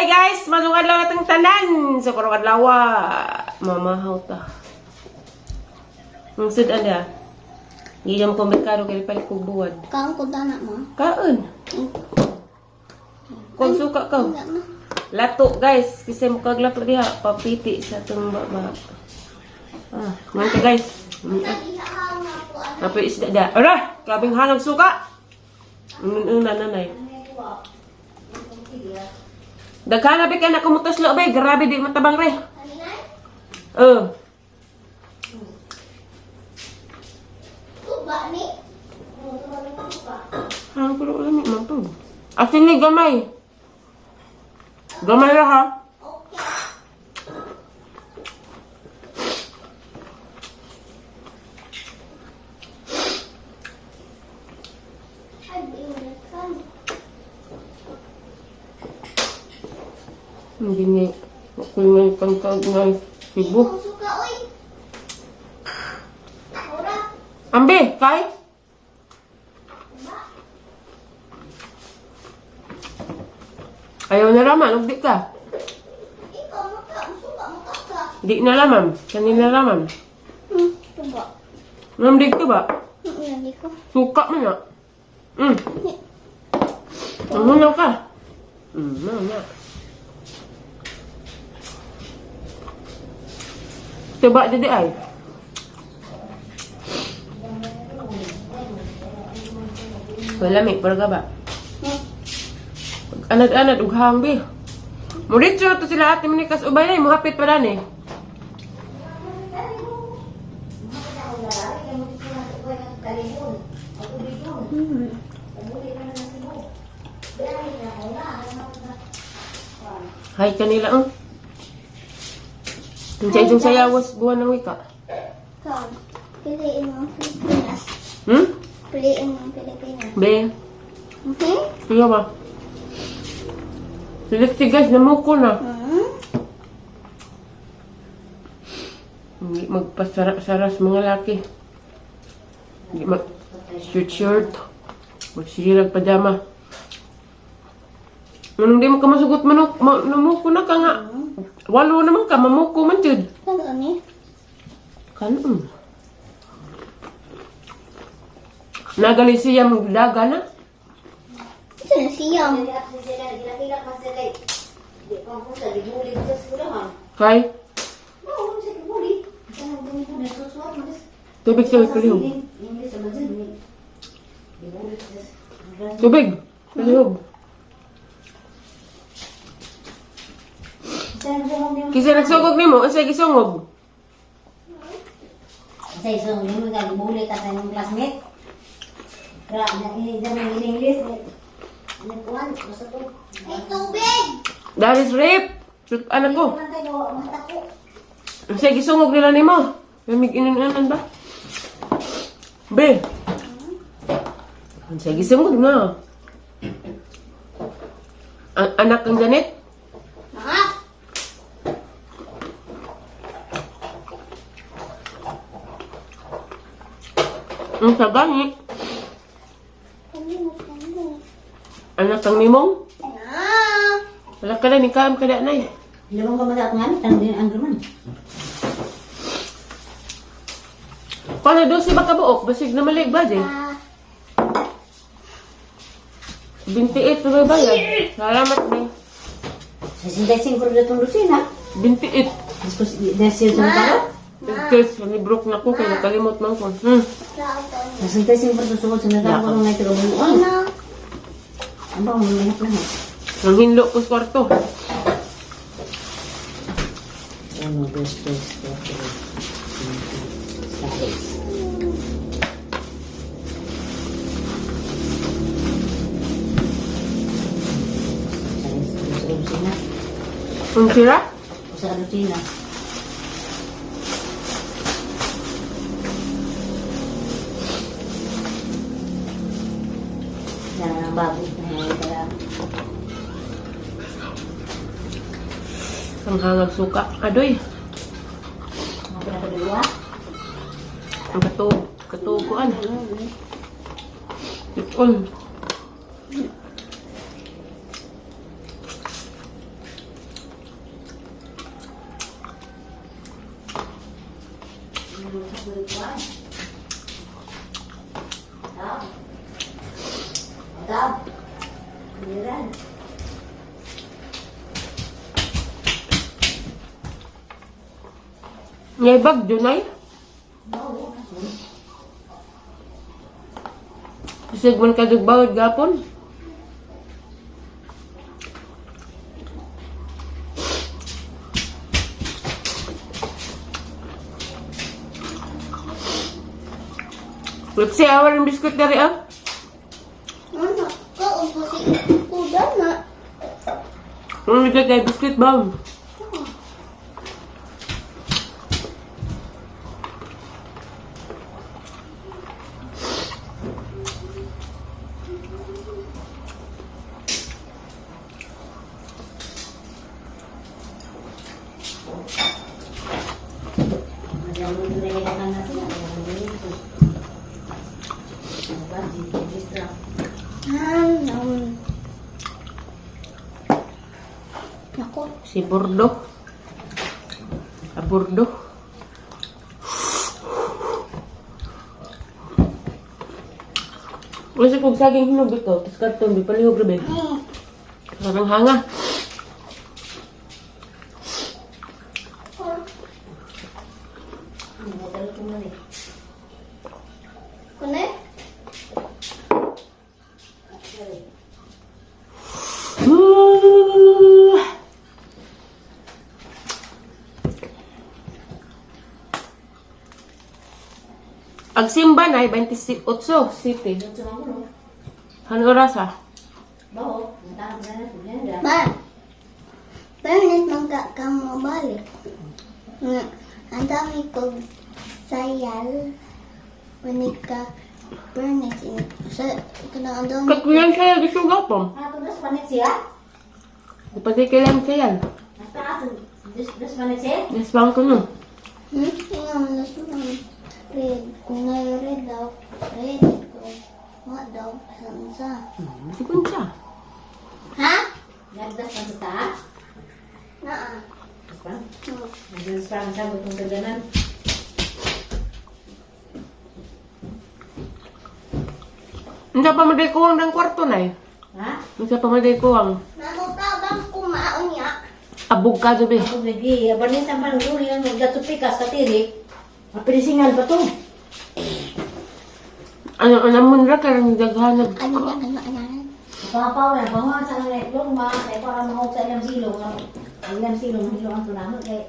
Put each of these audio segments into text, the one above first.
guys! Masong adlaw natong tanan! Sa karong adlaw, mamahaw ta. Ang sud anda. Giyam ko merkado kay palit kog buwad. Kaon ko dana mo. Kaon. Kung suka ka. Wala na. Lato guys, kasi mukag lato diha papiti sa atong baba. Ah, man ka guys. Napay isda da. Ara, grabing hanag suka. Una nanay. Daghan na ka na kumutas lo bay, grabe di matabang re. Oh, Tuba ni. ang pero lami man to. Asin ni gamay. Gamay ra ha. Okay. Ay, kan. Hindi ni ako ngay kang kag ngay Cebu. Suka oy. Ora. Ambi, kay. Ayaw na raman, ug di ka. Ikaw maka, suka maka ka. Di na laman, kanina laman. Tuba. Ma'am, di ka ba? Lagi ko. Suka man na. Ang hunaw ka. Na, na. Tuba di ay. Wala may parga ba? Anad-anad ug hang bi. Muritso to sila ate Monica's ubay na muhapit pa dani. Hay kanila oh. Ang sa isang sayawas buwan ng wika. Kaon. Piliin mo ang Pilipinas. Piliin mo ang Pilipinas. Be, Okay? kaya ba? Siliksi guys, namuko na. Hindi magpasara-saras mga laki. Hindi mag shirt shirt. Magsirag pajama. Manong di mo ka masugot manok, namuko na ka nga. Walo naman ka, mamuko man jud. Ano ni? Kanon. Nagali siya magdaga na. Ito na siyam. Kay, tubig sa palihog. Tubig, palihog. Kisa nagsugog nimo, unsay gisungog? Sa isang linggo ka gibuli ka sa imong classmate. Ra na ini dyan ang English ni. Ano kuan basta to. Ay, tubig! That is rape. Sus, anak ko. Man tayo mata ko. Unsay gisungog nila nimo? May inunan ba? Be. Unsay gisungog na? Ang anak kang Janet? Ma! Ang sagani. Kami, kami. Anak kang Mimong? Na! Wala ka na, nikaam ka na, nay. Lamang ka magat nga tang din ang man. Paano doon si baka buok? Basig na malig ba, di? Ah, 28 na ba yan? Salamat, be. Sa 65 ra tong lusina. 28. Diskus desir sa taro. Tapos, nibroke na ko, kaya nakalimot man ko. Sa 65 ra sugod sa nataro ko ngay tiro buon. Ano? Ang ba mo na na. Ang hinlo ko sa kwarto. 1 2 3 4 5 6. Ang sira? Sa Lucina. Na bago na kaya. Ang hangag suka. Adoy. Mga pinakadalawa. Ang katuguan. Ipon. Kuan. Tap. Tap. Miran. Ngay bag junay. No. Isig man ka bawod gapon. Lipsi, awar yung biskuit dari ah. Ano? Ko si kuda na. Ang bigay kay biskuit ba? Nako. Si Bordo. Abordo. Wala sa kong saging hinog ito. Tapos karton, di palihog rabi. Parang hanga. Kune? Woo! Ang simba na ay 28 City. Ano oras ah? Ba. Pernis man ka ka mo balik. Nga, ang dami kong sayal. Unika pernis in sa kanang ang dami. Katkuyan siya gusto gapon. Pati kailan siya yan. Yes, bang ko no. Nga malas man. Red kung na red daw. Red kung wa daw sa. Sikun siya. Ha? Naa. Unsa pa man kuwang ng kwarto na eh. Unsa pa man kuwang. Namutabang kumaon niya. Abog ka gabi. Ako lagi, banin sa parang duri ang magdatupikas katiri. Mapilisingan pa to. Ano ano mun ra karang daghan Ano na ano ano? Papaw na, bangon sa mga itlog, ma, kaya para mahog sa ilang silong. Ang ilang silong, mahilo ang tunamot, kaya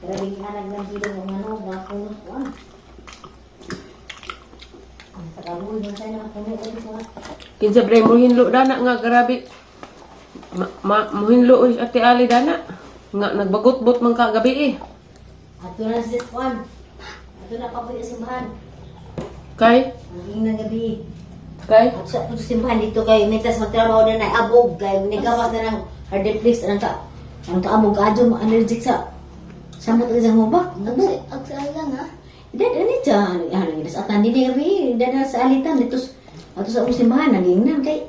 grabe nga nag ilang silong, ang ano, mga punos ko, ah. Ang sakaluloy, man sa ilang puno, ko dito, ah. Kinsa bre mo hinlo dana nga grabe. Ma, ma muhinlo oy Ate Ali dana. Nga nagbagot-bot man ka gabi eh. Ato na sa Juan. Ato na kapoy sa simbahan. Kay Ang ingnan gabi. kay At sa ato sa simbahan dito kay mitas magtrabaho na na abog kay nagawas na ng hardiplex ang ka ang kaamog adyo mo allergic sa samot sa mubak. Abo. Ag sa lang ha. Dad ani siya ano ano sa atan dinhi gabi dad sa alitan dito ato sa among simbahan nagingnan kay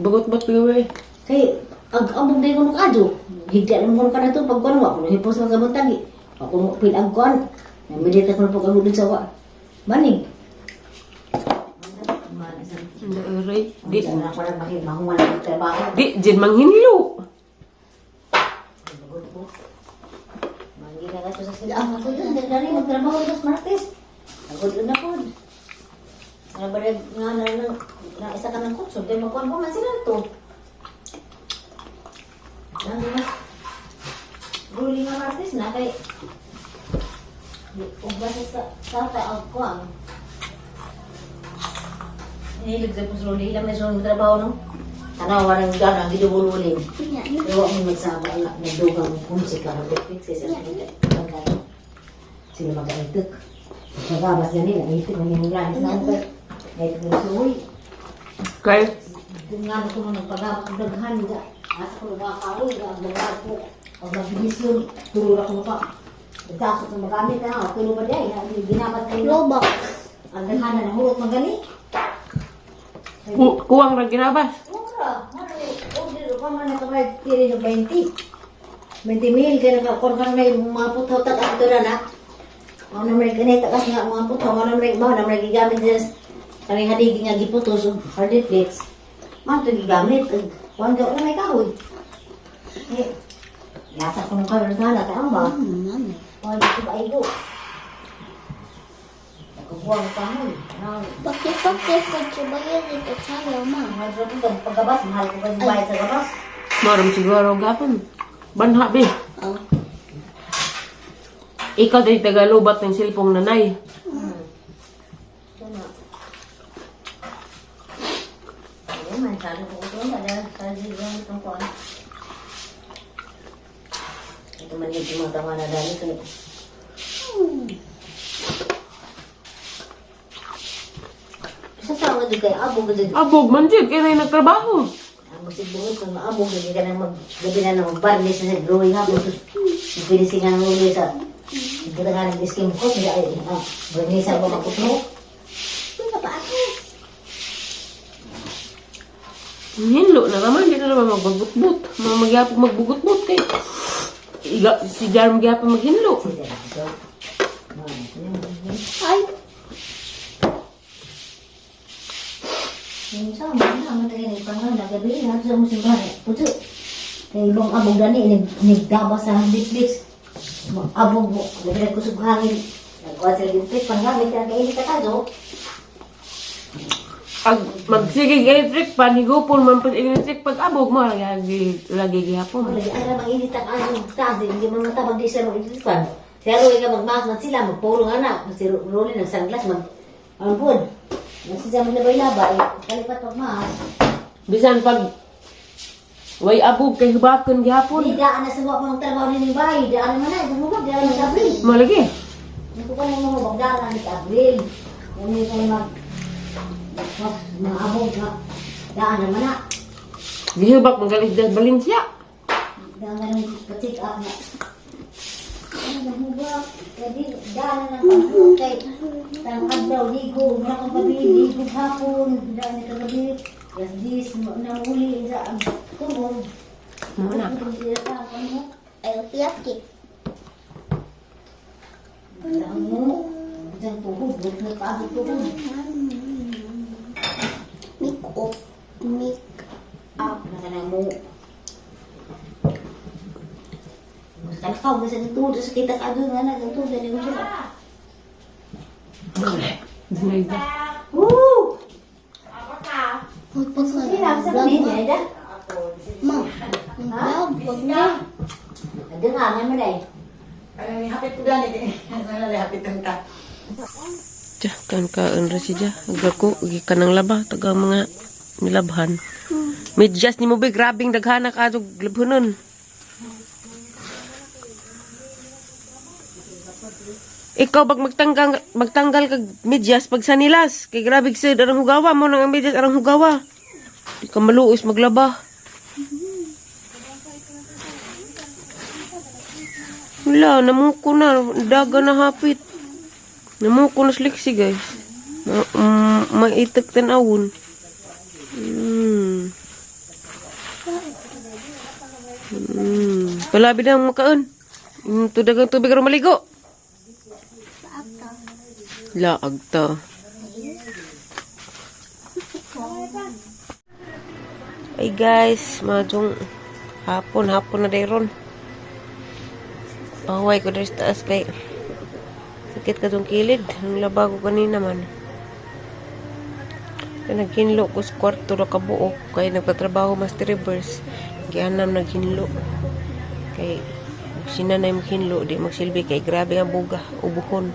bagot-bot gabi. kay ag amog day kuno kaadyo. Higda lang kuno ka na to pag kuno wa kuno hipos mga buntag. Ako mo pil ang kuan. Namilita kuno pag agudod sa wa. Banig. Hindi aray. Di Di na ko lang mahingan ang trabaho. di jin manghinlo. Manggila ka to sa sila. Ang ako yun, dali magtrabaho sa Martes. Agod na po. Ano ba rin, nga na na, na isa ka ng kutso, dahil magkuhan ko man sila to. Ano mas, ruli nga Martes na kay, ug basta sa sa ang kuang. Nilig sa pusruli, ilang may sunod trabaho no? Tanawa ng gana, gidubululin. Nya. Pero ako magsama ang nagdugang kung si Karabit sa sila mag-aitik. Nagabas ganun, aitik ng yung langis na ang Aitik ng suwi. Kay Kung nga ko nung nagpagabas ng daghan, nga. Asa ko lumakaroy, nga ang daghan ko. Ang magbinisyon, turo na ko pa. Nagkasot ng magamit na, tulo ba diay? Ginabat kayo. Robot. Ang daghan na nahurot magani. kuwang ra ginabas. Mura, mura. Order pa man na kamay tiri ng 20. 20 mil kaya nakakuan ka na may mga putaw tag ato na na. Mao na man ganay takas nga mga puto, mao na man gigamit din kami haligi nga giputos og hardiflex. Mao to gigamit ug kuan daw na may kahoy. Eh, yata ko nung karon na kay ang ba. Mami. Kuan ko ba igo. Nagkubuang kahoy. Now, Bakit ko siya dito tayo, ma? mahal sa pag pagkabas, mahal ko ba bayad sa gabas? Maram siguro gapon. Banha be. Oh. Ikaw din tagalubat ng silpong nanay. Tama. Ayun, man, sabi ko ito, ada sabi ko itong kuan. Ito man yung mga tama na dali ko. Sa tao di kay abog di. Abog man jud kay na nagtrabaho. Ang musig buot kung maabog di ka nang mag gabi na nang magbarnis sa drawing hapon tapos pinising ang uli sa buta nga ng skin ko hindi ay ah, barnisa ba makutno. Wala pa ako. Hinlo na naman, di na naman magbugutbut. Mga magyapog magbugutbut kay. Iga, si Jar magyapog maghinlo. Sige, so. Ay, Yung sa mga na matay ni pangan na gabi na sa mong simbahan. Puto. Kay ibang abog dani ni nigdaba sa Netflix. Abog mo, gabi na kusog hangin. Nagkuha sila Netflix panggamit ka kay ka kazo. Ag magsigig electric pan higupon man pag electric pag abog mo lagi lagi gihapon. Lagi ara manginit ang aso taas di hindi man matabag di sa mga pan. Si Roy ka magmaas man sila magpuro nga na si Rolly nag sunglass mag ang pod. Nagsidya mo labay-laba eh kalipat pagmaas. Bisan pag way abog kay hubakon gihapon. Hindi daan na sa wa pa trabaho ni bahay, daan naman na, gumubag, daan na sa Abril. Malagi. Hindi ko pa na mga bagdaan ni Abril. Kung kayo mag mag maabog nga daan naman na. Gihubak magalit dyan Valencia. Daan na ng patik up na. Ano na mo ba? Kadi daan na ng kay tang adlaw ligo, mura kang gabi, ligo hapon, daan na kagabi. Las dis na uli sa ang tungog. Mo na. Ay, yaki. Daan mo. Diyan tuhod, huwag na paabot tuhod. Make up. Make up. Nakanan mo. Kalakaw, basta sa tuhod, sa kita ka doon, nga na, sa tuhod, dali mo siya. Zinaida. Woo! Magpagod. Sila, sa kanina, da? Ma, mag-vlog. Wag na. Ada nga, nga mo na eh. Ja, kan kaon ra si Ja. Agako gikan ang laba taga mga nilabhan. Medyas ni mo be grabing daghana ka adog labhonon. Ikaw bag magtanggal magtanggal kag medyas pag sanilas kay grabe sad arang hugawa mo nang ang medyas arang hugawa. Di ka maluos maglaba. Wala, namuko na. Daga na hapit. Namuko na sliksi, guys. Maitak tanawon. Palabi na ang makaon. Tudag ang tubig aron maligo. Laag ta. Ay guys, madong hapon, hapon na dayron. Pahuway ko diri sa taas kay sakit ka tong kilid. Ang laba ko kanina man. Kaya naghinlo ko sa kwarto na kabuok. Kay nagpatrabaho Master Reverse. Gianam naghinlo. Kay sinanay maghinlo, di magsilbi kay grabe ang buga, ubuhon.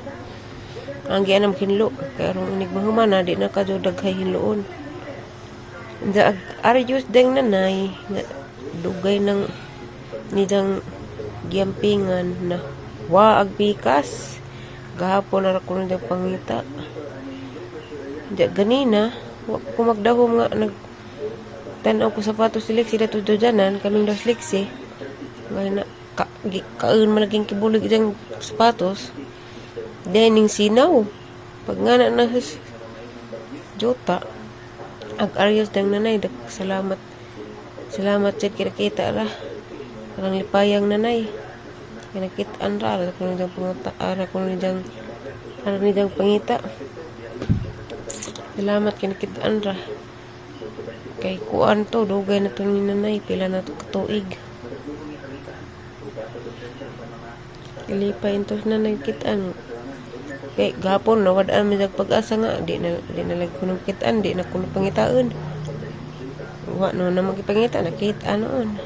Ang gianam hinlo kay arong inig mahumana di na kadyo daghay hinloon. Da ag arjus deng nanay nga dugay ng nidang giampingan na wa ag pikas gahapon na ra ko nang pangita. Di ganina wa ko magdahom nga nag tan-aw ko sapatos si Lexi dato janan kaming das Lexi ngay na ka, gi, kaon man naging kibulig diyang sapatos dening sinaw pag nga na na jota ag aryos dang nanay dak salamat salamat sa kirakita ra karang lipayang nanay kinakitaan ra ara kuno diyang panguta ara kuno diyang Aron ni dang pangita. Salamat kay nakitaan ra. Kay kuan to, dugay na to ni nanay, pila na to katuig. Kalipay to na nagkitaan. Kay gahapon nawad-an mi dag pag-asa nga di na lagi ko nakitaan, di na ko napangitaon. Wa no na magipangita, nakita noon.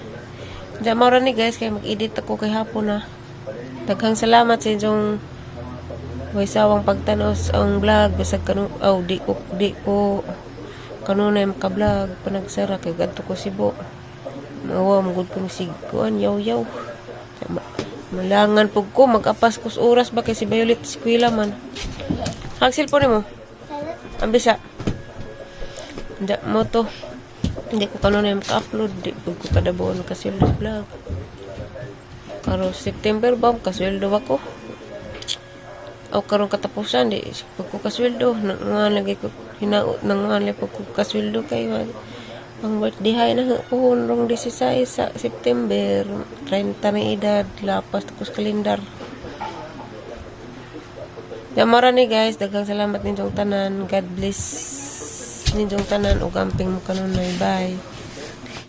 Diyan mao ra ni, guys, kay mag-edit ako kay hapon na. Daghang salamat sa inyong way sawang pagtanaw sa ang vlog bisag kanu aw di ko kanunay maka-vlog panagsara kay gadto ko Cebu. Mawa mo gud kong sig kuan yaw yaw. Malangan pug ko mag-apas ko sa oras ba kay si Violet eskwela man. Hag cellphone mo. Ang bisa. Hindi mo to. Hindi ko kanunay maka-upload. Di pug ko kada buwan makasweldo sa vlog. Karon September ba kasweldo ako? O karon katapusan di pag ko kasweldo nang lagi ko hinaut nang lagi pag ko kasweldo kay ang birthday hay na puhon rong 16 sa September, 30 na edad lapas ko sa kalendar. Yamara ni, guys, daghang salamat ninyong tanan. God bless ninyong tanan ug amping mo kanunay. Bye.